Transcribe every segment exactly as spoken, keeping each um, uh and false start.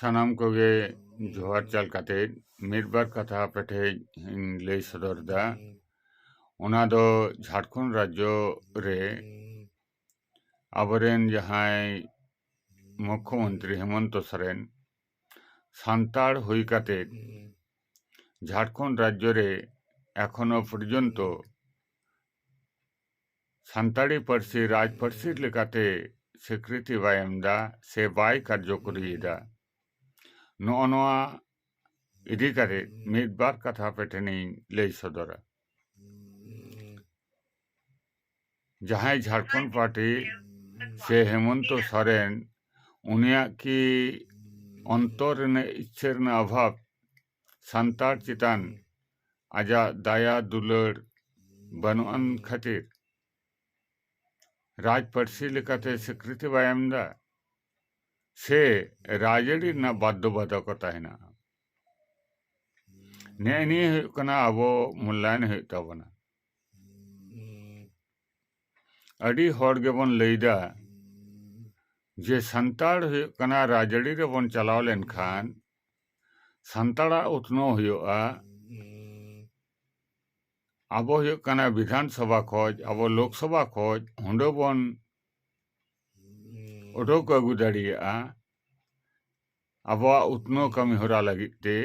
ᱥᱟᱱᱟᱢ ᱠᱚᱜᱮ ᱡᱚᱦᱟᱨ ᱪᱟᱞ ᱠᱟᱛᱮ ᱢᱤᱫ ᱵᱟᱨ ᱠᱟᱛᱷᱟ ᱟᱯᱮ ᱴᱷᱮᱱ ᱤᱧ ᱞᱟᱹᱭ ᱥᱚᱫᱚᱨ ᱮᱫᱟ᱾ ᱚᱱᱟ ᱫᱚ ᱡᱷᱟᱲᱠᱷᱚᱸᱰ ᱨᱟᱡᱽᱡᱚ ᱨᱮ ᱟᱵᱚᱨᱮᱱ ᱡᱟᱦᱟᱸᱭ ᱢᱩᱠᱷᱭᱚᱢᱚᱱᱛᱨᱤ ᱦᱮᱢᱚᱱᱛᱚ ᱥᱚᱨᱮᱱ ᱥᱟᱱᱛᱟᱲ ᱦᱩᱭ ᱠᱟᱛᱮ ᱡᱷᱟᱲᱠᱷᱚᱸᱰ ᱨᱟᱡᱽᱡᱚ ᱨᱮ ᱮᱠᱷᱚᱱᱳ ᱯᱚᱨᱡᱚᱱᱛᱚ ᱥᱟᱱᱛᱟᱲᱤ ᱯᱟᱹᱨᱥᱤ ᱨᱟᱡᱽ ᱯᱟᱹᱨᱥᱤ ᱞᱮᱠᱟᱛᱮ ᱥᱤᱠᱨᱤᱛᱤ ᱵᱟᱭ ᱮᱢ ᱮᱫᱟ ᱥᱮ ᱵᱟᱭ ᱠᱟᱨᱡᱚᱠᱚᱨᱤᱭᱮᱫᱟ᱾ ᱱᱚᱜᱼᱚ ᱱᱚᱣᱟ ᱤᱫᱤ ᱠᱟᱛᱮ ᱢᱤᱫ ᱵᱟᱨ ᱠᱟᱛᱷᱟ ᱟᱯᱮ ᱴᱷᱮᱱᱤᱧ ᱞᱟᱹᱭ ᱥᱚᱫᱚᱨᱟ᱾ ᱡᱟᱦᱟᱸᱭ ᱡᱷᱟᱲᱠᱷᱚᱸᱰ ᱯᱟᱨᱴᱤ ᱥᱮ ᱦᱮᱢᱚᱱᱛᱚ ᱥᱚᱨᱮᱱ, ᱩᱱᱤᱭᱟᱜ ᱠᱤ ᱚᱱᱛᱚᱨ ᱨᱮᱱᱟᱜ ᱤᱪᱪᱷᱟᱹ ᱨᱮᱱᱟᱜ ᱚᱵᱷᱟᱵᱽ ᱥᱟᱱᱛᱟᱲ ᱪᱮᱛᱟᱱ ᱟᱡᱟᱜ ᱫᱟᱭᱟ ᱫᱩᱞᱟᱹᱲ ᱵᱟᱹᱱᱩᱜ ᱟᱱ ᱠᱷᱟᱹᱛᱤᱨ ᱨᱟᱡᱽ ᱯᱟᱹᱨᱥᱤ ᱞᱮᱠᱟᱛᱮ ᱥᱤᱠᱨᱤᱛᱤ ᱵᱟᱭ ᱮᱢ ᱮᱫᱟ, ᱥᱮ ᱨᱟᱡᱽᱟᱹᱨᱤ ᱨᱮᱱᱟᱜ ᱵᱟᱫᱽᱫᱷᱚᱵᱟᱫᱷᱚᱠᱚᱛᱟ ᱦᱮᱱᱟᱜᱼᱟ? ᱱᱮᱜᱼᱮ ᱱᱤᱭᱟᱹ ᱦᱩᱭᱩᱜ ᱠᱟᱱᱟ ᱟᱵᱚ ᱢᱩᱞᱞᱟᱭᱚᱱ ᱦᱩᱭᱩᱜ ᱛᱟᱵᱚᱱᱟ᱾ ᱟᱹᱰᱤ ᱦᱚᱲ ᱜᱮᱵᱚᱱ ᱞᱟᱹᱭᱫᱟ ᱡᱮ ᱥᱟᱱᱛᱟᱲ ᱦᱩᱭᱩᱜ ᱠᱟᱱᱟ ᱨᱟᱡᱽᱟᱹᱨᱤ ᱨᱮᱵᱚᱱ ᱪᱟᱞᱟᱣ ᱞᱮᱱᱠᱷᱟᱱ ᱥᱟᱱᱛᱟᱲᱟᱜ ᱩᱛᱱᱟᱹᱣ ᱦᱩᱭᱩᱜᱼᱟ᱾ ᱟᱵᱚ ᱦᱩᱭᱩᱜ ᱠᱟᱱᱟ ᱵᱤᱫᱷᱟᱱ ᱥᱚᱵᱷᱟ ᱠᱷᱚᱡ, ᱟᱵᱚ ᱞᱳᱠ ᱥᱚᱵᱷᱟ ᱠᱷᱚᱡ ᱦᱩᱸᱰᱟᱹ ᱵᱚᱱ ᱩᱰᱩᱠ ᱟᱹᱜᱩ ᱫᱟᱲᱮᱭᱟᱜᱼᱟ᱾ ᱟᱵᱚᱣᱟᱜ ᱩᱛᱱᱟᱹᱣ ᱠᱟᱹᱢᱤ ᱦᱚᱨᱟ ᱞᱟᱹᱜᱤᱫ ᱛᱮ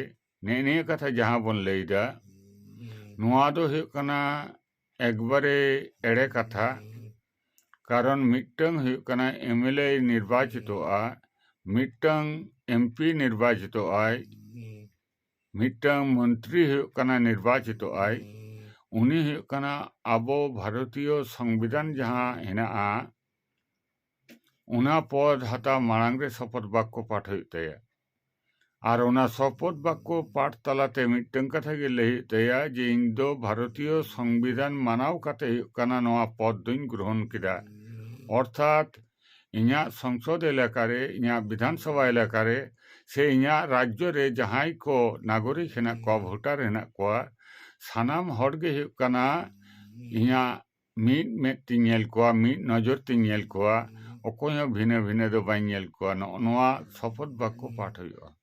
ᱱᱮᱜᱼᱮ ᱱᱤᱭᱟᱹ ᱠᱟᱛᱷᱟ ᱡᱟᱦᱟᱸ ᱵᱚᱱ ᱞᱟᱹᱭᱫᱟ, ᱱᱚᱣᱟ ᱫᱚ ᱦᱩᱭᱩᱜ ᱠᱟᱱᱟ ᱮᱠᱵᱟᱨᱮ ᱮᱲᱮ ᱠᱟᱛᱷᱟ᱾ ᱠᱟᱨᱚᱱ ᱢᱤᱫᱴᱟᱝ ᱦᱩᱭᱩᱜ ᱠᱟᱱᱟ ᱮᱢ ᱮᱞ ᱮ ᱱᱤᱨᱵᱟᱪᱤᱛᱚᱜᱼᱟ, ᱢᱤᱫᱴᱟᱝ ᱮᱢ ᱯᱤ ᱱᱤᱨᱵᱟᱪᱤᱛᱚᱜᱼᱟᱭ, ᱢᱤᱫᱴᱟᱝ ᱢᱚᱱᱛᱨᱤ ᱦᱩᱭᱩᱜ ᱠᱟᱱᱟ ᱱᱤᱨᱵᱟᱪᱤᱛᱚᱜᱼᱟᱭ᱾ ᱩᱱᱤ ᱦᱩᱭᱩᱜ ᱠᱟᱱᱟ ᱟᱵᱚ ᱵᱷᱟᱨᱚᱛᱤᱭᱚ ᱥᱚᱝᱵᱤᱫᱷᱟᱱ ᱡᱟᱦᱟᱸ ᱦᱮᱱᱟᱜᱼᱟ, ᱚᱱᱟ ᱯᱚᱫᱽ ᱦᱟᱛᱟᱣ ᱢᱟᱲᱟᱝ ᱨᱮ ᱥᱚᱯᱚᱛ ᱵᱟᱠᱠᱚ ᱯᱟᱴ ᱦᱩᱭᱩᱜ ᱛᱟᱭᱟ᱾ ᱟᱨ ᱚᱱᱟ ᱥᱚᱯᱚᱛ ᱵᱟᱠᱠᱚ ᱯᱟᱴ ᱛᱟᱞᱟᱛᱮ ᱢᱤᱫᱴᱟᱝ ᱠᱟᱛᱷᱟ ᱜᱮ ᱞᱟᱹᱭ ᱦᱩᱭᱩᱜ ᱛᱟᱭᱟ ᱡᱮ ᱤᱧ ᱫᱚ ᱵᱷᱟᱨᱚᱛᱤᱭᱚ ᱥᱚᱝᱵᱤᱫᱷᱟᱱ ᱢᱟᱱᱟᱣ ᱠᱟᱛᱮ ᱦᱩᱭᱩᱜ ᱠᱟᱱᱟ ᱱᱚᱣᱟ ᱯᱚᱫᱽ ᱫᱚᱧ ᱜᱨᱚᱦᱚᱱ ᱠᱮᱫᱟ᱾ ᱚᱨᱛᱷᱟᱛ ᱤᱧᱟᱹᱜ ᱥᱚᱝᱥᱚᱫ ᱮᱞᱟᱠᱟ ᱨᱮ, ᱤᱧᱟᱹᱜ ᱵᱤᱫᱷᱟᱱ ᱥᱚᱵᱷᱟ ᱮᱞᱟᱠᱟ ᱨᱮ ᱥᱮ ᱤᱧᱟᱹᱜ ᱨᱟᱡᱽᱡᱚ ᱨᱮ ᱡᱟᱦᱟᱸᱭ ᱠᱚ ᱱᱟᱜᱚᱨᱤᱠ ᱦᱮᱱᱟᱜ ᱠᱚᱣᱟ, ᱵᱷᱳᱴᱟᱨ ᱦᱮᱱᱟᱜ ᱠᱚᱣᱟ, ᱥᱟᱱᱟᱢ ᱦᱚᱲ ᱜᱮ ᱦᱩᱭᱩᱜ ᱠᱟᱱᱟ ᱤᱧᱟᱹᱜ ᱢᱤᱫ ᱢᱮᱫ ᱛᱤᱧ ᱧᱮᱞ ᱠᱚᱣᱟ, ᱢᱤᱫ ᱱᱚᱡᱚᱨ ᱛᱤᱧ ᱧᱮᱞ ᱠᱚᱣᱟ᱾ ᱚᱠᱚᱭ ᱦᱚᱸ ᱵᱷᱤᱱᱟᱹ ᱵᱷᱤᱱᱟᱹ ᱫᱚ ᱵᱟᱹᱧ ᱧᱮᱞ ᱠᱚᱣᱟ᱾ ᱱᱚᱜᱼᱚ ᱱᱚᱣᱟ ᱥᱚᱯᱚᱛ ᱵᱟᱠᱠᱚ ᱯᱟᱴ ᱦᱩᱭᱩᱜᱼᱟ᱾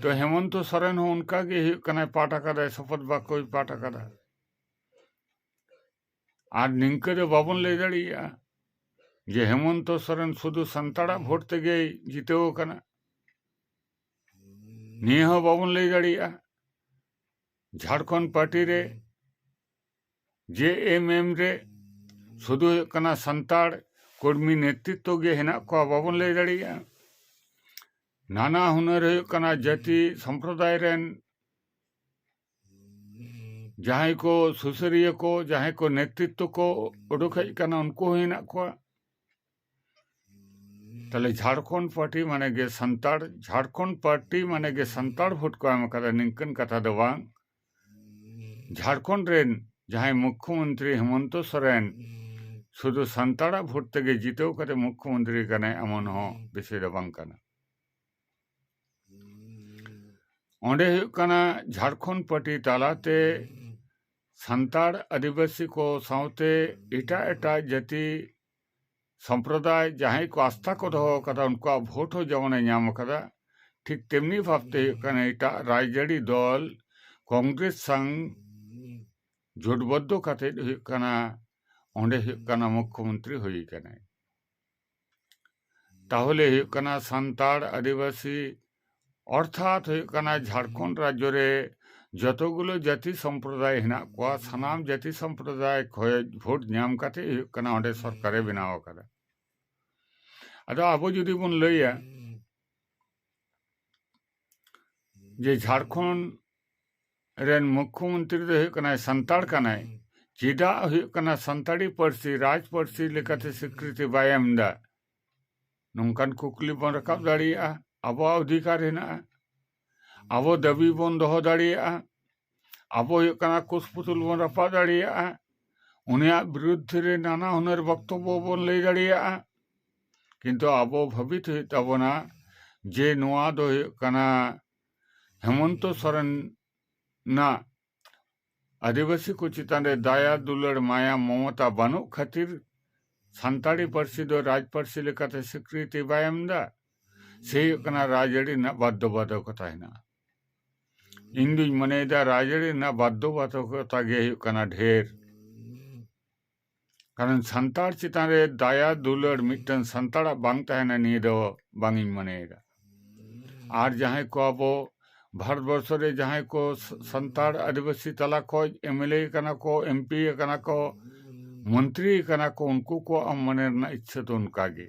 ᱛᱚ ᱦᱮᱢᱚᱱᱛᱚ ᱥᱚᱨᱮᱱ ᱦᱚᱸ ᱚᱱᱠᱟ ᱜᱮ ᱦᱩᱭᱩᱜ ᱠᱟᱱᱟᱭ, ᱯᱟᱴ ᱟᱠᱟᱫᱟᱭ, ᱥᱚᱯᱚᱛ ᱵᱟᱠᱠᱚᱭ ᱯᱟᱴ ᱟᱠᱟᱫᱟ᱾ ᱟᱨ ᱱᱤᱝᱠᱟᱹ ᱫᱚ ᱵᱟᱵᱚᱱ ᱞᱟᱹᱭ ᱫᱟᱲᱮᱭᱟᱜᱼᱟ ᱡᱮ ᱦᱮᱢᱚᱱᱛᱚ ᱥᱚᱨᱮᱱ ᱥᱩᱫᱷᱩ ᱥᱟᱱᱛᱟᱲᱟᱜ ᱵᱷᱳᱴ ᱛᱮᱜᱮᱭ ᱡᱤᱛᱟᱹᱣ ᱟᱠᱟᱱᱟ᱾ ᱱᱤᱭᱟᱹ ᱦᱚᱸ ᱵᱟᱵᱚᱱ ᱞᱟᱹᱭ ᱫᱟᱲᱮᱭᱟᱜᱼᱟ᱾ ᱡᱷᱟᱲᱠᱷᱚᱸᱰ ᱯᱟᱨᱴᱤ ᱨᱮ, ᱡᱮ ᱮᱢ ᱮᱢ ᱨᱮ ᱥᱩᱫᱷᱩ ᱦᱩᱭᱩᱜ ᱠᱟᱱᱟ ᱥᱟᱱᱛᱟᱲ ᱠᱚᱨᱢᱤ ᱱᱮᱛᱨᱤᱛᱛᱚ ᱜᱮ ᱦᱮᱱᱟᱜ ᱠᱚᱣᱟ, ᱵᱟᱵᱚᱱ ᱞᱟᱹᱭ ᱫᱟᱲᱮᱭᱟᱜᱼᱟ᱾ ᱱᱟᱱᱟ ᱦᱩᱱᱟᱹᱨ ᱦᱩᱭᱩᱜ ᱠᱟᱱᱟ ᱡᱟᱹᱛᱤ ᱥᱚᱢᱯᱨᱚᱫᱟᱭ ᱨᱮᱱ ᱡᱟᱦᱟᱸᱭ ᱠᱚ ᱥᱩᱥᱟᱹᱨᱤᱭᱟᱹ ᱠᱚ, ᱡᱟᱦᱟᱸᱭ ᱠᱚ ᱱᱮᱛᱨᱤᱛᱛᱚ ᱠᱚ ᱩᱰᱩᱠ ᱦᱮᱡ ᱠᱟᱱᱟ, ᱩᱱᱠᱩ ᱦᱚᱸ ᱦᱮᱱᱟᱜ ᱠᱚᱣᱟ᱾ ᱛᱟᱦᱞᱮ ᱡᱷᱟᱲᱠᱷᱚᱸᱰ ᱯᱟᱨᱴᱤ ᱢᱟᱱᱮ ᱜᱮ ᱥᱟᱱᱛᱟᱲ, ᱡᱷᱟᱲᱠᱷᱚᱸᱰ ᱯᱟᱨᱴᱤ ᱢᱟᱱᱮ ᱜᱮ ᱥᱟᱱᱛᱟᱲ ᱵᱷᱳᱴ ᱠᱚ ᱮᱢ ᱟᱠᱟᱫᱟ, ᱱᱤᱝᱠᱟᱹᱱ ᱠᱟᱛᱷᱟ ᱫᱚ ᱵᱟᱝ᱾ ᱡᱷᱟᱲᱠᱷᱚᱸᱰ ᱨᱮᱱ ᱡᱟᱦᱟᱸᱭ ᱢᱩᱠᱠᱷᱚᱢᱚᱱᱛᱨᱤ ᱦᱮᱢᱚᱱᱛᱚ ᱥᱚᱨᱮᱱ ᱥᱩᱫᱷᱩ ᱥᱟᱱᱛᱟᱲᱟᱜ ᱵᱷᱳᱴ ᱛᱮᱜᱮ ᱡᱤᱛᱟᱹᱣ ᱠᱟᱛᱮ ᱢᱩᱠᱠᱷᱚᱢᱚᱱᱛᱨᱤ ᱠᱟᱱᱟᱭ, ᱮᱢᱚᱱ ᱦᱚᱸ ᱵᱤᱥᱚᱭ ᱫᱚ ᱵᱟᱝ ᱠᱟᱱᱟ᱾ ᱚᱸᱰᱮ ᱦᱩᱭᱩᱜ ᱠᱟᱱᱟ ᱡᱷᱟᱲᱠᱷᱚᱸᱰ ᱯᱟᱨᱴᱤ ᱛᱟᱞᱟᱛᱮ ᱥᱟᱱᱛᱟᱲ, ᱟᱹᱫᱤᱵᱟᱹᱥᱤ ᱠᱚ ᱥᱟᱶᱛᱮ ᱮᱴᱟᱜ ᱮᱴᱟᱜ ᱡᱟᱹᱛᱤ ᱥᱚᱢᱯᱨᱚᱫᱟᱭ ᱡᱟᱦᱟᱸᱭ ᱠᱚ ᱟᱥᱛᱷᱟ ᱠᱚ ᱫᱚᱦᱚ ᱟᱠᱟᱫᱟ, ᱩᱱᱠᱩᱣᱟᱜ ᱵᱷᱳᱴ ᱦᱚᱸ ᱡᱮᱢᱚᱱᱮ ᱧᱟᱢ ᱟᱠᱟᱫᱟ, ᱴᱷᱤᱠ ᱛᱮᱢᱱᱤ ᱵᱷᱟᱵᱽᱛᱮ ᱦᱩᱭᱩᱜ ᱠᱟᱱᱟ ᱮᱴᱟᱜ ᱨᱟᱡᱽᱟᱹᱨᱤ ᱫᱚᱞ ᱠᱚᱝᱜᱨᱮᱥ ᱥᱟᱝ ᱡᱳᱴᱵᱚᱫᱽᱫᱷᱚ ᱠᱟᱛᱮᱫ ᱦᱩᱭᱩᱜ ᱠᱟᱱᱟ ᱚᱸᱰᱮ ᱦᱩᱭᱩᱜ ᱠᱟᱱᱟ ᱢᱩᱠᱠᱷᱚᱢᱚᱱᱛᱨᱤ ᱦᱩᱭ ᱟᱠᱟᱱᱟᱭ᱾ ᱛᱟᱦᱚᱞᱮ ᱦᱩᱭᱩᱜ ᱠᱟᱱᱟ ᱥᱟᱱᱛᱟᱲ, ᱟᱹᱫᱤᱵᱟᱹᱥᱤ, ᱚᱨᱛᱷᱟᱛ ᱦᱩᱭᱩᱜ ᱠᱟᱱᱟ ᱡᱷᱟᱲᱠᱷᱚᱸᱰ ᱨᱟᱡᱽᱡᱚ ᱨᱮ ᱡᱚᱛᱚᱜᱩᱞᱳ ᱡᱟᱹᱛᱤ ᱥᱚᱢᱯᱨᱚᱫᱟᱭ ᱦᱮᱱᱟᱜ ᱠᱚᱣᱟ, ᱥᱟᱱᱟᱢ ᱡᱟᱹᱛᱤ ᱥᱚᱢᱯᱨᱚᱫᱟᱭ ᱠᱷᱚᱱ ᱵᱷᱳᱴ ᱧᱟᱢ ᱠᱟᱛᱮ ᱦᱩᱭᱩᱜ ᱠᱟᱱᱟ ᱚᱸᱰᱮ ᱥᱚᱨᱠᱟᱨᱮ ᱵᱮᱱᱟᱣ ᱟᱠᱟᱫᱟ᱾ ᱟᱫᱚ ᱟᱵᱚ ᱡᱩᱫᱤ ᱵᱚᱱ ᱞᱟᱹᱭᱟ ᱡᱮ ᱡᱷᱟᱲᱠᱷᱚᱸᱰ ᱨᱮᱱ ᱢᱩᱠᱠᱷᱚᱢᱚᱱᱛᱨᱤ ᱫᱚ ᱦᱩᱭᱩᱜ ᱠᱟᱱᱟᱭ ᱥᱟᱱᱛᱟᱲ ᱠᱟᱱᱟᱭ, ᱪᱮᱫᱟᱜ ᱦᱩᱭᱩᱜ ᱠᱟᱱᱟ ᱥᱟᱱᱛᱟᱲᱤ ᱯᱟᱹᱨᱥᱤ ᱨᱟᱡᱽ ᱯᱟᱹᱨᱥᱤ ᱞᱮᱠᱟᱛᱮ ᱥᱤᱠᱨᱤᱛᱤ ᱵᱟᱭ ᱮᱢ ᱮᱫᱟ? ᱱᱚᱝᱠᱟᱱ ᱠᱩᱠᱞᱤ ᱵᱚᱱ ᱨᱟᱠᱟᱵ ᱫᱟᱲᱮᱭᱟᱜᱼᱟ᱾ ᱟᱵᱚᱣᱟᱜ ᱚᱫᱷᱤᱠᱟᱨ ᱦᱮᱱᱟᱜᱼᱟ, ᱟᱵᱚ ᱫᱟᱹᱵᱤ ᱵᱚᱱ ᱫᱚᱦᱚ ᱫᱟᱲᱮᱭᱟᱜᱼᱟ᱾ ᱟᱵᱚ ᱦᱩᱭᱩᱜ ᱠᱟᱱᱟ ᱠᱩᱥ ᱯᱩᱛᱩᱞ ᱵᱚᱱ ᱨᱟᱯᱟᱜ ᱫᱟᱲᱮᱭᱟᱜᱼᱟ, ᱩᱱᱤᱭᱟᱜ ᱵᱤᱨᱩᱫᱽ ᱨᱮ ᱱᱟᱱᱟ ᱦᱩᱱᱟᱹᱨ ᱵᱚᱠᱛᱚᱵᱵᱚ ᱵᱚᱱ ᱞᱟᱹᱭ ᱫᱟᱲᱮᱭᱟᱜᱼᱟ, ᱠᱤᱱᱛᱩ ᱟᱵᱚ ᱵᱷᱟᱹᱵᱤᱛ ᱦᱩᱭᱩᱜ ᱛᱟᱵᱚᱱᱟ ᱡᱮ ᱱᱚᱣᱟ ᱫᱚ ᱦᱩᱭᱩᱜ ᱠᱟᱱᱟ ᱦᱮᱢᱚᱱᱛᱚ ᱥᱚᱨᱮᱱᱟᱜ ᱟᱹᱫᱤᱵᱟᱹᱥᱤ ᱠᱚ ᱪᱮᱛᱟᱱ ᱨᱮ ᱫᱟᱭᱟ, ᱫᱩᱞᱟᱹᱲ, ᱢᱟᱭᱟ, ᱢᱚᱢᱚᱛᱟ ᱵᱟᱹᱱᱩᱜ ᱠᱷᱟᱹᱛᱤᱨ ᱥᱟᱱᱛᱟᱲᱤ ᱯᱟᱹᱨᱥᱤ ᱫᱚ ᱨᱟᱡᱽ ᱯᱟᱹᱨᱥᱤ ᱞᱮᱠᱟᱛᱮ ᱥᱤᱠᱨᱤᱛᱤ ᱵᱟᱭ ᱮᱢ ᱮᱫᱟ᱾ ᱥᱮ ᱦᱩᱭᱩᱜ ᱠᱟᱱᱟ ᱨᱟᱡᱽᱟᱹᱨᱤ ᱨᱮᱱᱟᱜ ᱵᱟᱫᱽᱫᱷᱚᱵᱟᱫᱷᱚᱠᱚᱛᱟ ᱦᱮᱱᱟᱜᱼᱟ᱾ ᱤᱧ ᱫᱩᱧ ᱢᱚᱱᱮᱭᱮᱫᱟ ᱨᱟᱡᱽᱟᱹᱨᱤ ᱨᱮᱱᱟᱜ ᱵᱟᱫᱽᱫᱷᱚᱵᱟᱫᱷᱚᱠᱚᱛᱟ ᱜᱮ ᱦᱩᱭᱩᱜ ᱠᱟᱱᱟ ᱰᱷᱮᱨ᱾ ᱠᱟᱨᱚᱱ ᱥᱟᱱᱛᱟᱲ ᱪᱮᱛᱟᱱ ᱨᱮ ᱫᱟᱭᱟ ᱫᱩᱞᱟᱹᱲ ᱢᱤᱫᱴᱟᱝ ᱥᱟᱱᱛᱟᱲᱟᱜ ᱵᱟᱝ ᱛᱟᱦᱮᱱᱟ, ᱱᱤᱭᱟᱹ ᱫᱚ ᱵᱟᱝ ᱤᱧ ᱢᱚᱱᱮᱭᱮᱫᱟ᱾ ᱟᱨ ᱡᱟᱦᱟᱸᱭ ᱠᱚ ᱟᱵᱚ ᱵᱷᱟᱨᱚᱛᱵᱚᱨᱥᱚ ᱨᱮ ᱡᱟᱦᱟᱸᱭ ᱠᱚ ᱥ-, ᱥᱟᱱᱛᱟᱲ ᱟᱹᱫᱤᱵᱟᱹᱥᱤ ᱛᱟᱞᱟ ᱠᱷᱚᱡ ᱮᱢ ᱮᱞ ᱮ ᱠᱟᱱᱟ ᱠᱚ, ᱮᱢ ᱯᱤ ᱠᱟᱱᱟ ᱠᱚ, ᱢᱚᱱᱛᱨᱤ ᱠᱟᱱᱟ ᱠᱚ, ᱩᱱᱠᱩ ᱠᱚᱣᱟᱜ ᱢᱚᱱᱮ ᱨᱮᱱᱟᱜ ᱤᱪᱪᱷᱟᱹ ᱫᱚ ᱚᱱᱠᱟ ᱜᱮ᱾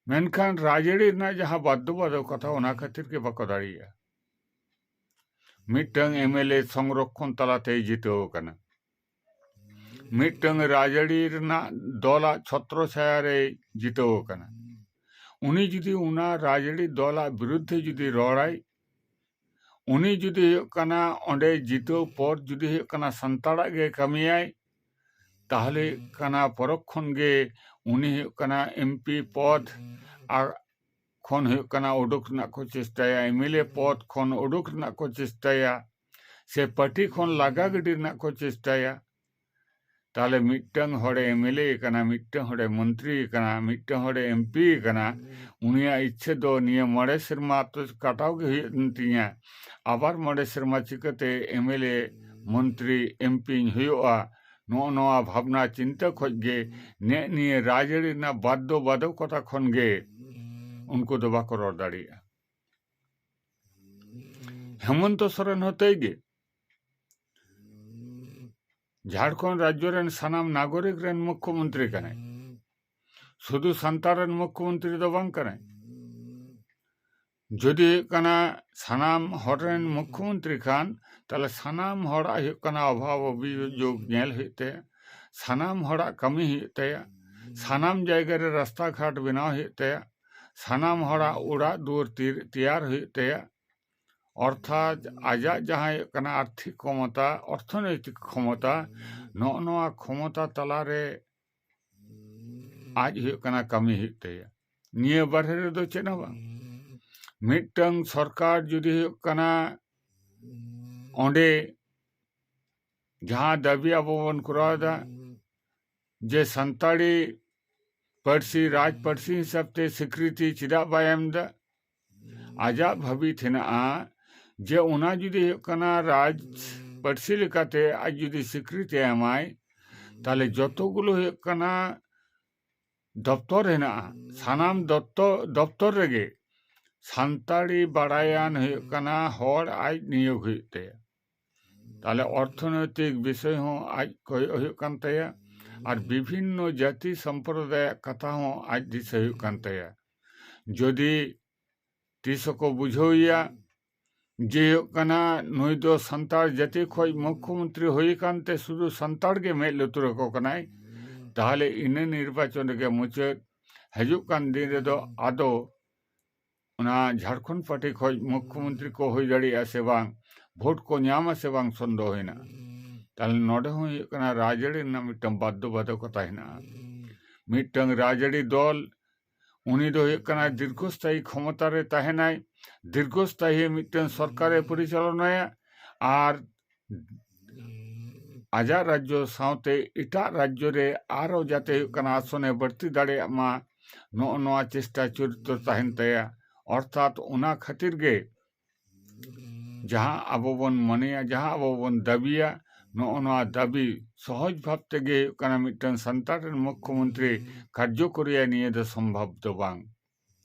ᱢᱮᱱᱠᱷᱟᱱ ᱨᱟᱡᱽᱟᱹᱨᱤ ᱨᱮᱱᱟᱜ ᱡᱟᱦᱟᱸ ᱵᱟᱫᱽᱫᱷᱚᱵᱟᱫᱷᱚᱠᱚᱛᱟ, ᱚᱱᱟ ᱠᱷᱟᱹᱛᱤᱨ ᱜᱮ ᱵᱟᱠᱚ ᱫᱟᱲᱮᱭᱟᱜᱼᱟ᱾ ᱢᱤᱫᱴᱟᱝ ᱮᱢ ᱮᱞ ᱮ ᱥᱚᱝᱨᱚᱠᱠᱷᱚᱱ ᱛᱟᱞᱟᱛᱮᱭ ᱡᱤᱛᱟᱹᱣ ᱟᱠᱟᱱᱟ, ᱢᱤᱫᱴᱟᱝ ᱨᱟᱡᱽᱟᱹᱨᱤ ᱨᱮᱱᱟᱜ ᱫᱚᱞᱟᱜ ᱪᱷᱚᱛᱨᱚ ᱪᱷᱟᱭᱟ ᱨᱮᱭ ᱡᱤᱛᱟᱹᱣ ᱟᱠᱟᱱᱟ᱾ ᱩᱱᱤ ᱡᱩᱫᱤ ᱚᱱᱟ ᱨᱟᱡᱽᱟᱹᱨᱤ ᱫᱚᱞᱟᱜ ᱵᱤᱨᱩᱫᱽᱫᱷᱮ ᱡᱩᱫᱤ ᱨᱚᱲᱟᱭ, ᱩᱱᱤ ᱡᱩᱫᱤ ᱦᱩᱭᱩᱜ ᱠᱟᱱᱟ ᱚᱸᱰᱮ ᱡᱤᱛᱟᱹᱣ ᱯᱚᱨ ᱡᱩᱫᱤ ᱦᱩᱭᱩᱜ ᱠᱟᱱᱟ ᱥᱟᱱᱛᱟᱲᱟᱜ ᱜᱮ ᱠᱟᱹᱢᱤᱭᱟᱭ, ᱛᱟᱦᱚᱞᱮ ᱦᱩᱭᱩᱜ ᱠᱟᱱᱟ ᱯᱚᱨᱚᱠ ᱠᱷᱚᱱ ᱜᱮ ᱩᱱᱤ ᱦᱩᱭᱩᱜ ᱠᱟᱱᱟ ᱮᱢ ᱯᱤ ᱯᱚᱫᱽ ᱟᱨ ᱠᱷᱚᱱ ᱦᱩᱭᱩᱜ ᱠᱟᱱᱟ ᱩᱰᱩᱠ ᱨᱮᱱᱟᱜ ᱠᱚ ᱪᱮᱥᱴᱟᱭᱟ, ᱮᱢ ᱮᱞ ᱮ ᱯᱚᱫᱽ ᱠᱷᱚᱱ ᱩᱰᱩᱠ ᱨᱮᱱᱟᱜ ᱠᱚ ᱪᱮᱥᱴᱟᱭᱟ, ᱥᱮ ᱯᱟᱨᱴᱤ ᱠᱷᱚᱱ ᱞᱟᱜᱟ ᱜᱤᱰᱤ ᱨᱮᱱᱟᱜ ᱠᱚ ᱪᱮᱥᱴᱟᱭᱟ᱾ ᱛᱟᱦᱚᱞᱮ ᱢᱤᱫᱴᱟᱝ ᱦᱚᱲᱮ ᱮᱢ ᱮᱞ ᱮ ᱠᱟᱱᱟ, ᱢᱤᱫᱴᱟᱝ ᱦᱚᱲᱮ ᱢᱚᱱᱛᱨᱤ ᱠᱟᱱᱟ, ᱢᱤᱫᱴᱟᱝ ᱦᱚᱲᱮ ᱮᱢ ᱯᱤ ᱠᱟᱱᱟ, ᱩᱱᱤᱭᱟᱜ ᱤᱪᱪᱷᱟᱹ ᱫᱚ ᱱᱤᱭᱟᱹ ᱢᱚᱬᱮ ᱥᱮᱨᱢᱟ ᱛᱚ ᱠᱟᱴᱟᱣ ᱜᱮ ᱦᱩᱭᱩᱜ ᱛᱤᱧᱟ᱾ ᱟᱵᱟᱨ ᱢᱚᱬᱮ ᱥᱮᱨᱢᱟ ᱪᱤᱠᱟᱹᱛᱮ ᱮᱢ ᱮᱞ ᱮ, ᱢᱚᱱᱛᱨᱤ, ᱮᱢ ᱯᱤᱧ ᱦᱩᱭᱩᱜᱼᱟ? ᱱᱚᱜᱼᱚ ᱱᱚᱣᱟ ᱵᱷᱟᱵᱽᱱᱟ ᱪᱤᱱᱛᱟᱹ ᱠᱷᱚᱡ ᱜᱮ ᱱᱮᱜ ᱱᱤᱭᱟᱹ ᱨᱟᱡᱽᱟᱹᱨᱤ ᱨᱮᱱᱟᱜ ᱵᱟᱫᱽᱫᱷᱚ ᱵᱟᱫᱷᱚᱠᱚᱛᱟ ᱠᱷᱚᱱ ᱜᱮ ᱩᱱᱠᱩ ᱫᱚ ᱵᱟᱠᱚ ᱨᱚᱲ ᱫᱟᱲᱮᱭᱟᱜᱼᱟ᱾ ᱦᱮᱢᱚᱱᱛᱚ ᱥᱚᱨᱮᱱ ᱦᱚᱸ ᱛᱟᱹᱭ ᱜᱮ ᱡᱷᱟᱲᱠᱷᱚᱸᱰ ᱨᱟᱡᱽᱡᱚ ᱨᱮᱱ ᱥᱟᱱᱟᱢ ᱱᱟᱜᱚᱨᱤᱠ ᱨᱮᱱ ᱢᱩᱠᱷᱭᱚᱢᱚᱱᱛᱨᱤ ᱠᱟᱱᱟᱭ, ᱥᱩᱫᱷᱩ ᱥᱟᱱᱛᱟᱲ ᱨᱮᱱ ᱢᱩᱠᱷᱭᱚᱢᱚᱱᱛᱨᱤ ᱫᱚ ᱵᱟᱝ ᱠᱟᱱᱟᱭ᱾ ᱡᱩᱫᱤ ᱦᱩᱭᱩᱜ ᱠᱟᱱᱟ ᱥᱟᱱᱟᱢ ᱦᱚᱲ ᱨᱮᱱ ᱢᱩᱠᱷᱭᱚᱢᱚᱱᱛᱨᱤ ᱠᱷᱟᱱ, ᱛᱟᱦᱞᱮ ᱥᱟᱱᱟᱢ ᱦᱚᱲᱟᱜ ᱦᱩᱭᱩᱜ ᱠᱟᱱᱟ ᱚᱵᱷᱟᱵᱽ ᱚᱵᱷᱤᱡᱳᱜᱽ ᱧᱮᱞ ᱦᱩᱭᱩᱜ ᱛᱟᱭᱟ, ᱥᱟᱱᱟᱢ ᱦᱚᱲᱟᱜ ᱠᱟᱹᱢᱤ ᱦᱩᱭᱩᱜ ᱛᱟᱭᱟ, ᱥᱟᱱᱟᱢ ᱡᱟᱭᱜᱟ ᱨᱮ ᱨᱟᱥᱛᱟ ᱜᱷᱟᱴ ᱵᱮᱱᱟᱣ ᱦᱩᱭᱩᱜ ᱛᱟᱭᱟ, ᱥᱟᱱᱟᱢ ᱦᱚᱲᱟᱜ ᱚᱲᱟᱜ ᱫᱩᱣᱟᱹᱨ ᱛᱤ-, ᱛᱮᱭᱟᱨ ᱦᱩᱭᱩᱜ ᱛᱟᱭᱟ᱾ ᱚᱨᱛᱷᱟᱛ ᱟᱡᱟᱜ ᱡᱟᱦᱟᱸ ᱦᱩᱭᱩᱜ ᱠᱟᱱᱟ ᱟᱨᱛᱷᱤᱠ ᱠᱷᱚᱢᱚᱛᱟ, ᱚᱨᱛᱷᱚᱱᱳᱭᱛᱤᱠ ᱠᱷᱚᱢᱚᱛᱟ, ᱱᱚᱜᱼᱚ ᱱᱚᱣᱟ ᱠᱷᱚᱢᱚᱛᱟ ᱛᱟᱞᱟᱨᱮ ᱟᱡ ᱦᱩᱭᱩᱜ ᱠᱟᱱᱟ ᱠᱟᱹᱢᱤ ᱦᱩᱭᱩᱜ ᱛᱟᱭᱟ᱾ ᱱᱤᱭᱟᱹ ᱵᱟᱨᱦᱮ ᱨᱮᱫᱚ ᱪᱮᱫ ᱦᱚᱸ ᱵᱟᱝ᱾ ᱢᱤᱫᱴᱟᱝ ᱥᱚᱨᱠᱟᱨ ᱡᱩᱫᱤ ᱦᱩᱭᱩᱜ ᱠᱟᱱᱟ ᱚᱸᱰᱮ ᱡᱟᱦᱟᱸ ᱫᱟᱹᱵᱤ ᱟᱵᱚ ᱵᱚᱱ ᱠᱚᱨᱟᱣ ᱮᱫᱟ, ᱡᱮ ᱥᱟᱱᱛᱟᱲᱤ ᱯᱟᱹᱨᱥᱤ ᱨᱟᱡᱽ ᱯᱟᱹᱨᱥᱤ ᱦᱤᱥᱟᱹᱵ ᱛᱮ ᱥᱤᱠᱨᱤᱛᱤ ᱪᱮᱫᱟᱜ ᱵᱟᱭ ᱮᱢ ᱮᱫᱟ? ᱟᱡᱟᱜ ᱵᱷᱟᱹᱵᱤᱛ ᱦᱮᱱᱟᱜᱼᱟ ᱡᱮ ᱚᱱᱟ ᱡᱩᱫᱤ ᱦᱩᱭᱩᱜ ᱠᱟᱱᱟ ᱨᱟᱡᱽ ᱯᱟᱹᱨᱥᱤ ᱞᱮᱠᱟᱛᱮ ᱟᱡ ᱡᱩᱫᱤ ᱥᱤᱠᱨᱤᱛᱤ ᱮᱢᱟᱭ, ᱛᱟᱦᱞᱮ ᱡᱚᱛᱚ ᱜᱩᱞᱳ ᱦᱩᱭᱩᱜ ᱠᱟᱱᱟ ᱫᱚᱯᱛᱚᱨ ᱦᱮᱱᱟᱜᱼᱟ, ᱥᱟᱱᱟᱢ ᱫᱚᱯᱛᱚ-, ᱫᱚᱯᱛᱚᱨ ᱨᱮᱜᱮ ᱥᱟᱱᱛᱟᱲᱤ ᱵᱟᱲᱟᱭᱟᱱ ᱦᱩᱭᱩᱜ ᱠᱟᱱᱟ ᱦᱚᱲ ᱟᱡ ᱱᱤᱭᱳᱜᱽ ᱦᱩᱭᱩᱜ ᱛᱟᱭᱟ᱾ ᱛᱟᱦᱞᱮ ᱚᱨᱛᱷᱚᱱᱳᱭᱛᱤᱠ ᱵᱤᱥᱚᱭ ᱦᱚᱸ ᱟᱡ ᱠᱚᱭᱚᱜ ᱦᱩᱭᱩᱜ ᱠᱟᱱ ᱛᱟᱭᱟ, ᱟᱨ ᱵᱤᱵᱷᱤᱱᱱᱚ ᱡᱟᱹᱛᱤ ᱥᱚᱢᱯᱨᱚᱫᱟᱭᱟᱜ ᱠᱟᱛᱷᱟ ᱦᱚᱸ ᱟᱡ ᱫᱤᱥᱟᱹ ᱦᱩᱭᱩᱜ ᱠᱟᱱ ᱛᱟᱭᱟ᱾ ᱡᱩᱫᱤ ᱛᱤᱥ ᱦᱚᱸᱠᱚ ᱵᱩᱡᱷᱟᱹᱣᱮᱭᱟ ᱡᱮ ᱦᱩᱭᱩᱜ ᱠᱟᱱᱟ ᱱᱩᱭ ᱫᱚ ᱥᱟᱱᱛᱟᱲ ᱡᱟᱹᱛᱤ ᱠᱷᱚᱡ ᱢᱩᱠᱷᱚᱢᱚᱱᱛᱨᱤ ᱦᱩᱭ ᱠᱟᱱᱛᱮ ᱥᱩᱫᱷᱩ ᱥᱟᱱᱛᱟᱲ ᱜᱮ ᱢᱮᱫ ᱞᱩᱛᱩᱨ ᱟᱠᱚ ᱠᱟᱱᱟᱭ, ᱛᱟᱦᱞᱮ ᱤᱱᱟᱹ ᱱᱤᱨᱵᱟᱪᱚᱱ ᱨᱮᱜᱮ ᱢᱩᱪᱟᱹᱫ᱾ ᱦᱤᱡᱩᱜ ᱠᱟᱱ ᱫᱤᱱ ᱨᱮᱫᱚ ᱟᱫᱚ ᱚᱱᱟ ᱡᱷᱟᱲᱠᱷᱚᱸᱰ ᱯᱟᱨᱴᱤ ᱠᱷᱚᱡ ᱢᱩᱠᱷᱚᱢᱚᱱᱛᱨᱤ ᱠᱚ ᱦᱩᱭ ᱫᱟᱲᱮᱭᱟᱜᱼᱟ ᱥᱮ ᱵᱟᱝ, ᱵᱷᱳᱴ ᱠᱚ ᱧᱟᱢᱟ ᱥᱮ ᱵᱟᱝ, ᱥᱚᱱᱫᱮᱦᱚ ᱦᱮᱱᱟᱜᱼᱟ᱾ ᱛᱟᱦᱞᱮ ᱱᱚᱰᱮ ᱦᱚᱸ ᱦᱩᱭᱩᱜ ᱠᱟᱱᱟ ᱨᱟᱡᱽᱟᱹᱨᱤ ᱨᱮᱱᱟᱜ ᱢᱤᱫᱴᱟᱝ ᱵᱟᱫᱽᱫᱷᱚᱵᱟᱫᱷᱚᱠᱚᱛᱟ ᱦᱮᱱᱟᱜᱼᱟ᱾ ᱢᱤᱫᱴᱟᱝ ᱨᱟᱡᱽᱟᱹᱨᱤ ᱫᱚᱞ, ᱩᱱᱤ ᱫᱚ ᱦᱩᱭᱩᱜ ᱠᱟᱱᱟ ᱫᱤᱨᱜᱷᱚᱥᱛᱷᱟᱭᱤ ᱠᱷᱚᱢᱚᱛᱟ ᱨᱮ ᱛᱟᱦᱮᱱᱟᱭ, ᱫᱤᱨᱜᱷᱚᱥᱛᱷᱟᱭᱤ ᱢᱤᱫᱴᱟᱝ ᱥᱚᱨᱠᱟᱨᱮ ᱯᱚᱨᱤᱪᱟᱞᱚᱱᱟᱭᱟ, ᱟᱨ ᱟᱡᱟᱜ ᱨᱟᱡᱽᱡᱚ ᱥᱟᱶᱛᱮ ᱮᱴᱟᱜ ᱨᱟᱡᱽᱡᱚ ᱨᱮ ᱟᱨᱚ ᱡᱟᱛᱮ ᱦᱩᱭᱩᱜ ᱠᱟᱱᱟ ᱟᱥᱚᱱᱮ ᱵᱟᱹᱲᱛᱤ ᱫᱟᱲᱮᱭᱟᱜ ᱢᱟ, ᱱᱚᱜᱼᱚ ᱱᱚᱣᱟ ᱪᱮᱥᱴᱟ ᱪᱚᱨᱤᱛᱨᱚ ᱛᱟᱦᱮᱱ ᱛᱟᱭᱟ᱾ ᱚᱨᱛᱷᱟᱛ ᱚᱱᱟ ᱠᱷᱟᱹᱛᱤᱨ ᱜᱮ ᱡᱟᱦᱟᱸ ᱟᱵᱚ ᱵᱚᱱ ᱢᱚᱱᱮᱭᱟ, ᱡᱟᱦᱟᱸ ᱟᱵᱚ ᱵᱚᱱ ᱫᱟᱹᱵᱤᱭᱟ, ᱱᱚᱜᱼᱚ ᱱᱚᱣᱟ ᱫᱟᱹᱵᱤ ᱥᱚᱦᱚᱡ ᱵᱷᱟᱵ ᱛᱮᱜᱮ ᱦᱩᱭᱩᱜ ᱠᱟᱱᱟ ᱢᱤᱫᱴᱟᱝ ᱥᱟᱱᱛᱟᱲ ᱨᱮᱱ ᱢᱩᱠᱷᱚᱢᱚᱱᱛᱨᱤ ᱠᱟᱨᱡᱚᱠᱚᱨᱤᱭᱟ, ᱱᱤᱭᱟᱹ ᱫᱚ ᱥᱚᱢᱵᱷᱚᱵ ᱫᱚ ᱵᱟᱝ᱾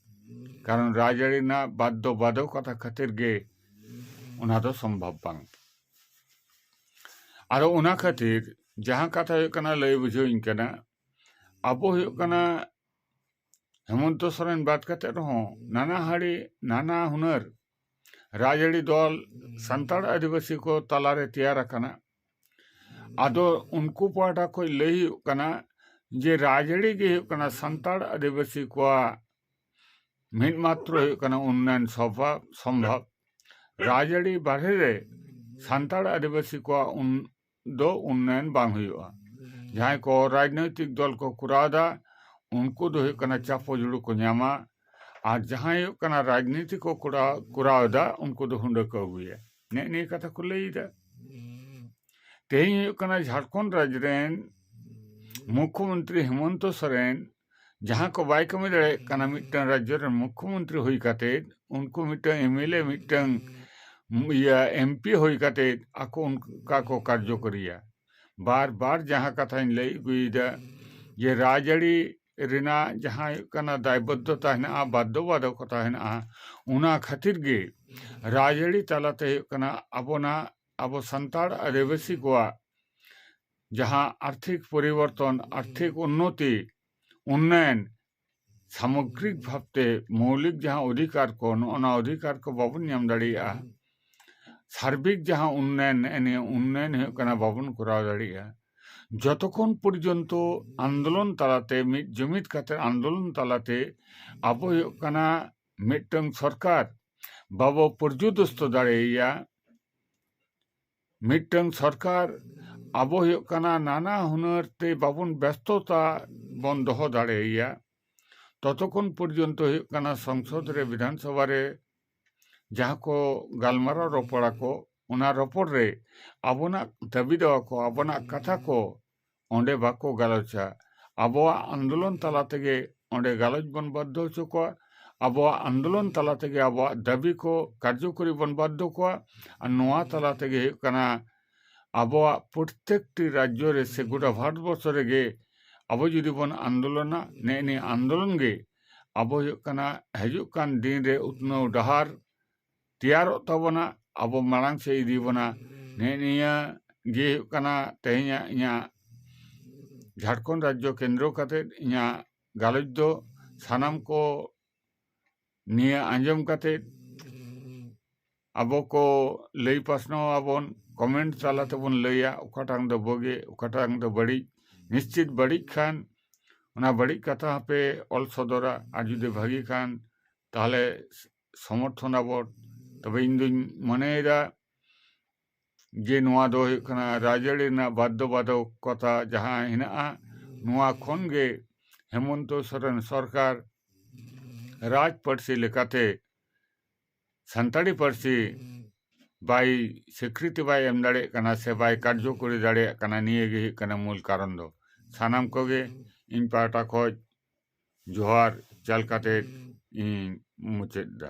ᱠᱟᱨᱚᱱ ᱨᱟᱡᱽᱟᱹᱨᱤ ᱨᱮᱱᱟᱜ ᱵᱟᱫᱽᱫᱷᱚ ᱵᱟᱫᱷᱚᱠᱚᱛᱟ ᱠᱷᱟᱹᱛᱤᱨ ᱜᱮ ᱚᱱᱟ ᱫᱚ ᱥᱚᱢᱵᱷᱚᱵ ᱵᱟᱝ᱾ ᱟᱫᱚ ᱚᱱᱟ ᱠᱷᱟᱹᱛᱤᱨ ᱡᱟᱦᱟᱸ ᱠᱟᱛᱷᱟ ᱦᱩᱭᱩᱜ ᱠᱟᱱᱟ, ᱞᱟᱹᱭ ᱵᱩᱡᱷᱟᱹᱣ ᱤᱧ ᱠᱟᱱᱟ, ᱟᱵᱚ ᱦᱩᱭᱩᱜ ᱠᱟᱱᱟ ᱦᱮᱢᱚᱱᱛᱚ ᱥᱚᱨᱮᱱ ᱵᱟᱫ ᱠᱟᱛᱮ ᱨᱮᱦᱚᱸ ᱱᱟᱱᱟ ᱦᱟᱹᱲᱤ ᱱᱟᱱᱟ ᱦᱩᱱᱟᱹᱨ ᱨᱟᱡᱽᱟᱹᱨᱤ ᱫᱚᱞ ᱥᱟᱱᱛᱟᱲ ᱟᱹᱫᱤᱵᱟᱹᱥᱤ ᱠᱚ ᱛᱟᱞᱟᱨᱮ ᱛᱮᱭᱟᱨ ᱟᱠᱟᱱᱟ᱾ ᱟᱫᱚ ᱩᱱᱠᱩ ᱯᱟᱦᱴᱟ ᱠᱷᱚᱱ ᱞᱟᱹᱭ ᱦᱩᱭᱩᱜ ᱠᱟᱱᱟ ᱡᱮ ᱨᱟᱡᱽᱟᱹᱨᱤ ᱜᱮ ᱦᱩᱭᱩᱜ ᱠᱟᱱᱟ ᱥᱟᱱᱛᱟᱲ ᱟᱹᱫᱤᱵᱟᱹᱥᱤ ᱠᱚᱣᱟᱜ ᱢᱤᱫ ᱢᱟᱛᱨᱚ ᱦᱩᱭᱩᱜ ᱠᱟᱱᱟ ᱩᱱᱱᱚᱭᱚᱱ ᱥᱚᱵᱷᱟ-, ᱥᱚᱢᱵᱷᱚᱵ᱾ ᱨᱟᱡᱽᱟᱹᱨᱤ ᱵᱟᱨᱦᱮ ᱨᱮ ᱥᱟᱱᱛᱟᱲ ᱟᱹᱫᱤᱵᱟᱹᱥᱤ ᱠᱚᱣᱟᱜ ᱩᱱ-, ᱫᱚ ᱩᱱᱱᱚᱭᱚᱱ ᱵᱟᱝ ᱦᱩᱭᱩᱜᱼᱟ᱾ ᱡᱟᱦᱟᱸᱭ ᱠᱚ ᱨᱟᱡᱽᱱᱳᱭᱛᱤᱠ ᱫᱚᱞ ᱠᱚ ᱠᱚᱨᱟᱣ ᱮᱫᱟ, ᱩᱱᱠᱩ ᱫᱚ ᱦᱩᱭᱩᱜ ᱠᱟᱱᱟ ᱪᱟᱯᱚ ᱡᱩᱲᱩ ᱠᱚ ᱧᱟᱢᱟ, ᱟᱨ ᱡᱟᱦᱟᱸᱭ ᱦᱩᱭᱩᱜ ᱠᱟᱱᱟ ᱨᱟᱡᱽᱱᱤᱛᱤ ᱠᱚ ᱠᱚᱨᱟᱣ, ᱠᱚᱨᱟᱣ ᱮᱫᱟ, ᱩᱱᱠᱩ ᱫᱚ ᱦᱩᱸᱰᱟᱹ ᱠᱚ ᱟᱹᱜᱩᱭᱟ᱾ ᱱᱮᱜᱼᱮ ᱱᱤᱭᱟᱹ ᱠᱟᱛᱷᱟ ᱠᱚ ᱞᱟᱹᱭ ᱮᱫᱟ᱾ ᱛᱮᱦᱮᱧ ᱦᱩᱭᱩᱜ ᱠᱟᱱᱟ ᱡᱷᱟᱲᱠᱷᱚᱸᱰ ᱨᱟᱡᱽ ᱨᱮᱱ ᱢᱩᱠᱷᱚᱢᱚᱱᱛᱨᱤ ᱦᱮᱢᱚᱱᱛᱚ ᱥᱚᱨᱮᱱ ᱡᱟᱦᱟᱸ ᱠᱚ ᱵᱟᱭ ᱠᱟᱹᱢᱤ ᱫᱟᱲᱮᱭᱟᱜ ᱠᱟᱱᱟ ᱢᱤᱫᱴᱟᱝ ᱨᱟᱡᱽᱡᱚ ᱨᱮᱱ ᱢᱩᱠᱷᱚᱢᱚᱱᱛᱨᱤ ᱦᱩᱭ ᱠᱟᱛᱮ, ᱩᱱᱠᱩ ᱢᱤᱫᱴᱟᱝ ᱮᱢ ᱮᱞ ᱮ, ᱢᱤᱫᱴᱟᱝ ᱤᱭᱟᱹ ᱮᱢ ᱯᱤ ᱦᱩᱭ ᱠᱟᱛᱮ ᱟᱠᱚ ᱚᱱᱠᱟ ᱠᱚ ᱠᱟᱨᱡᱚᱠᱟᱨᱤᱭᱟ᱾ ᱵᱟᱨ ᱵᱟᱨ ᱡᱟᱦᱟᱸ ᱠᱟᱛᱷᱟᱧ ᱞᱟᱹᱭ ᱟᱹᱜᱩᱭᱮᱫᱟ ᱡᱮ ᱨᱟᱡᱽᱟᱹᱨᱤ ᱨᱮᱱᱟᱜ ᱡᱟᱦᱟᱸ ᱦᱩᱭᱩᱜ ᱠᱟᱱᱟ ᱫᱟᱭᱵᱚᱫᱽᱫᱷᱚᱛᱟ ᱦᱮᱱᱟᱜᱼᱟ, ᱵᱟᱫᱽᱫᱷᱚᱵᱟᱫᱷᱚᱠᱚᱛᱟ ᱦᱮᱱᱟᱜᱼᱟ, ᱚᱱᱟ ᱠᱷᱟᱹᱛᱤᱨ ᱜᱮ ᱨᱟᱡᱽᱟᱹᱨᱤ ᱛᱟᱞᱟᱛᱮ ᱦᱩᱭᱩᱜ ᱠᱟᱱᱟ ᱟᱵᱚᱱᱟᱜ, ᱟᱵᱚ ᱥᱟᱱᱛᱟᱲ ᱟᱹᱫᱤᱵᱟᱹᱥᱤ ᱠᱚᱣᱟᱜ ᱡᱟᱦᱟᱸ ᱟᱨᱛᱷᱤᱠ ᱯᱚᱨᱤᱵᱚᱨᱛᱚᱱ, ᱟᱨᱛᱷᱤᱠ ᱩᱱᱱᱚᱛᱤ, ᱩᱱᱱᱚᱭᱚᱱ, ᱥᱟᱢᱚᱜᱽᱨᱤᱠ ᱵᱷᱟᱵᱽᱛᱮ ᱢᱳᱣᱞᱤᱠ ᱡᱟᱦᱟᱸ ᱚᱫᱷᱤᱠᱟᱨ ᱠᱚ, ᱱᱚᱜᱼᱚ ᱱᱟ ᱚᱫᱷᱤᱠᱟᱨ ᱠᱚ ᱵᱟᱵᱚᱱ ᱧᱟᱢ ᱫᱟᱲᱮᱭᱟᱜᱼᱟ᱾ ᱥᱟᱨᱵᱤᱠ ᱡᱟᱦᱟᱸ ᱩᱱᱱᱚᱭᱚᱱ, ᱱᱮᱜᱼᱮ ᱱᱤᱭᱟᱹ ᱩᱱᱱᱚᱭᱚᱱ ᱦᱩᱭᱩᱜ ᱠᱟᱱᱟ, ᱵᱟᱵᱚᱱ ᱠᱚᱨᱟᱣ ᱫᱟᱲᱮᱭᱟᱜᱼᱟ᱾ ᱡᱚᱛᱚᱠᱷᱚᱱ ᱯᱚᱨᱡᱚᱱᱛᱚ ᱟᱱᱫᱳᱞᱚᱱ ᱛᱟᱞᱟᱛᱮ, ᱢᱤᱫ ᱡᱩᱢᱤᱫ ᱠᱟᱛᱮ ᱟᱱᱫᱳᱞᱚᱱ ᱛᱟᱞᱟᱛᱮ ᱟᱵᱚ ᱦᱩᱭᱩᱜ ᱠᱟᱱᱟ ᱢᱤᱫᱴᱟᱝ ᱥᱚᱨᱠᱟᱨ ᱵᱟᱵᱚ ᱯᱚᱨᱡᱚᱫᱚᱥᱛᱚ ᱫᱟᱲᱮᱭᱟᱭᱟ, ᱢᱤᱫᱴᱟᱝ ᱥᱚᱨᱠᱟᱨ ᱟᱵᱚ ᱦᱩᱭᱩᱜ ᱠᱟᱱᱟ ᱱᱟᱱᱟ ᱦᱩᱱᱟᱹᱨ ᱛᱮ ᱵᱟᱵᱚᱱ ᱵᱮᱥᱛᱚᱛᱟ ᱵᱚᱱ ᱫᱚᱦᱚ ᱫᱟᱲᱮᱭᱟᱭᱟ, ᱛᱚᱛᱚᱠᱷᱚᱱ ᱯᱚᱨᱡᱚᱱᱛᱚ ᱦᱩᱭᱩᱜ ᱠᱟᱱᱟ ᱥᱚᱝᱥᱚᱫ ᱨᱮ, ᱵᱤᱫᱷᱟᱱ ᱥᱚᱵᱷᱟ ᱨᱮ ᱡᱟᱦᱟᱸ ᱠᱚ ᱜᱟᱞᱢᱟᱨᱟᱣ ᱨᱚᱯᱚᱲᱟᱠᱚ, ᱚᱱᱟ ᱨᱚᱯᱚᱲ ᱨᱮ ᱟᱵᱚᱱᱟᱜ ᱫᱟᱹᱵᱤ ᱫᱟᱣᱟ ᱠᱚ, ᱟᱵᱚᱱᱟᱜ ᱠᱟᱛᱷᱟ ᱠᱚ ᱚᱸᱰᱮ ᱵᱟᱠᱚ ᱜᱟᱞᱚᱪᱟ᱾ ᱟᱵᱚᱣᱟᱜ ᱟᱱᱫᱳᱞᱚᱱ ᱛᱟᱞᱟ ᱛᱮᱜᱮ ᱚᱸᱰᱮ ᱜᱟᱞᱚᱪ ᱵᱚᱱ ᱵᱟᱫᱽᱫᱷᱚ ᱦᱚᱪᱚ ᱠᱚᱣᱟ, ᱟᱵᱚᱣᱟᱜ ᱟᱱᱫᱳᱞᱚᱱ ᱛᱟᱞᱟ ᱛᱮᱜᱮ ᱟᱵᱚᱣᱟᱜ ᱫᱟᱹᱵᱤ ᱠᱚ ᱠᱟᱨᱡᱚᱠᱚᱨᱤ ᱵᱚᱱ ᱵᱟᱫᱽᱫᱷᱚ ᱠᱚᱣᱟ᱾ ᱟᱨ ᱱᱚᱣᱟ ᱛᱟᱞᱟ ᱛᱮᱜᱮ ᱦᱩᱭᱩᱜ ᱠᱟᱱᱟ ᱟᱵᱚᱣᱟᱜ ᱯᱨᱚᱛᱛᱮᱠᱴᱤ ᱨᱟᱡᱽᱡᱚ ᱨᱮ ᱥᱮ ᱜᱚᱴᱟ ᱵᱷᱟᱨᱚᱛ ᱵᱚᱨᱥᱚ ᱨᱮᱜᱮ ᱟᱵᱚ ᱡᱩᱫᱤ ᱵᱚᱱ ᱟᱱᱫᱳᱞᱚᱱᱟ, ᱱᱮᱜᱼᱮ ᱱᱤᱭᱟᱹ ᱟᱱᱫᱳᱞᱚᱱ ᱜᱮ ᱟᱵᱚ ᱦᱩᱭᱩᱜ ᱠᱟᱱᱟ ᱦᱤᱡᱩᱜ ᱠᱟᱱ ᱫᱤᱱ ᱨᱮ ᱩᱛᱱᱟᱹᱣ ᱰᱟᱦᱟᱨ ᱛᱮᱭᱟᱨᱚᱜ ᱛᱟᱵᱚᱱᱟ, ᱟᱵᱚ ᱢᱟᱲᱟᱝ ᱥᱮᱫ ᱤᱫᱤ ᱵᱚᱱᱟ᱾ ᱱᱮᱜᱼᱮ ᱱᱤᱭᱟᱹ ᱜᱮ ᱦᱩᱭᱩᱜ ᱠᱟᱱᱟ ᱛᱮᱦᱮᱧᱟᱜ ᱤᱧᱟᱹᱜ ᱡᱷᱟᱲᱠᱷᱚᱸᱰ ᱨᱟᱡᱽᱡᱚ ᱠᱮᱱᱫᱨᱚ ᱠᱟᱛᱮᱫ ᱤᱧᱟᱹᱜ ᱜᱟᱞᱚᱪ ᱫᱚ᱾ ᱥᱟᱱᱟᱢ ᱠᱚ ᱱᱤᱭᱟᱹ ᱟᱸᱡᱚᱢ ᱠᱟᱛᱮᱫ ᱟᱵᱚ ᱠᱚ ᱞᱟᱹᱭ ᱯᱟᱥᱱᱟᱣ ᱟᱵᱚᱱ, ᱠᱚᱢᱮᱱᱴ ᱛᱟᱞᱟ ᱛᱮᱵᱚᱱ ᱞᱟᱹᱭᱟ ᱚᱠᱟᱴᱟᱝ ᱫᱚ ᱵᱩᱜᱤ, ᱚᱠᱟᱴᱟᱝ ᱫᱚ ᱵᱟᱹᱲᱤᱡ᱾ ᱱᱤᱥᱪᱤᱛ ᱵᱟᱹᱲᱤᱡ ᱠᱷᱟᱱ ᱚᱱᱟ ᱵᱟᱹᱲᱤᱡ ᱠᱟᱛᱷᱟ ᱦᱚᱸᱯᱮ ᱚᱞ ᱥᱚᱫᱚᱨᱟ, ᱟᱨ ᱡᱩᱫᱤ ᱵᱷᱟᱹᱜᱤ ᱠᱷᱟᱱ ᱛᱟᱦᱚᱞᱮ ᱥᱚᱢᱚᱨᱛᱷᱚᱱ ᱟᱵᱚᱱ᱾ ᱛᱚᱵᱮ ᱤᱧ ᱫᱩᱧ ᱢᱚᱱᱮᱭᱮᱫᱟ ᱡᱮ ᱱᱚᱣᱟ ᱫᱚ ᱦᱩᱭᱩᱜ ᱠᱟᱱᱟ ᱨᱟᱡᱽᱟᱹᱨᱤ ᱨᱮᱱᱟᱜ ᱵᱟᱫᱽᱫᱷᱚᱵᱟᱫᱷᱚᱠᱚᱛᱟ ᱡᱟᱦᱟᱸ ᱦᱮᱱᱟᱜᱼᱟ, ᱱᱚᱣᱟ ᱠᱷᱚᱱ ᱜᱮ ᱦᱮᱢᱚᱱᱛᱚ ᱥᱚᱨᱮᱱ ᱥᱚᱨᱠᱟᱨ ᱨᱟᱡᱽ ᱯᱟᱹᱨᱥᱤ ᱞᱮᱠᱟᱛᱮ ᱥᱟᱱᱛᱟᱲᱤ ᱯᱟᱹᱨᱥᱤ ᱵᱟᱭ ᱥᱤᱠᱨᱤᱛᱤ ᱵᱟᱭ ᱮᱢ ᱫᱟᱲᱮᱭᱟᱜ ᱠᱟᱱᱟ ᱥᱮ ᱵᱟᱭ ᱠᱟᱨᱡᱚᱠᱚᱨᱤ ᱫᱟᱲᱮᱭᱟᱜ ᱠᱟᱱᱟ᱾ ᱱᱤᱭᱟᱹ ᱜᱮ ᱦᱩᱭᱩᱜ ᱠᱟᱱᱟ ᱢᱩᱞ ᱠᱟᱨᱚᱱ ᱫᱚ᱾ ᱥᱟᱱᱟᱢ ᱠᱚᱜᱮ ᱤᱧ ᱯᱟᱦᱴᱟ ᱠᱷᱚᱱ ᱡᱚᱦᱟᱨ ᱪᱟᱞ ᱠᱟᱛᱮ ᱤᱧ ᱢᱩᱪᱟᱹᱫ ᱮᱫᱟ᱾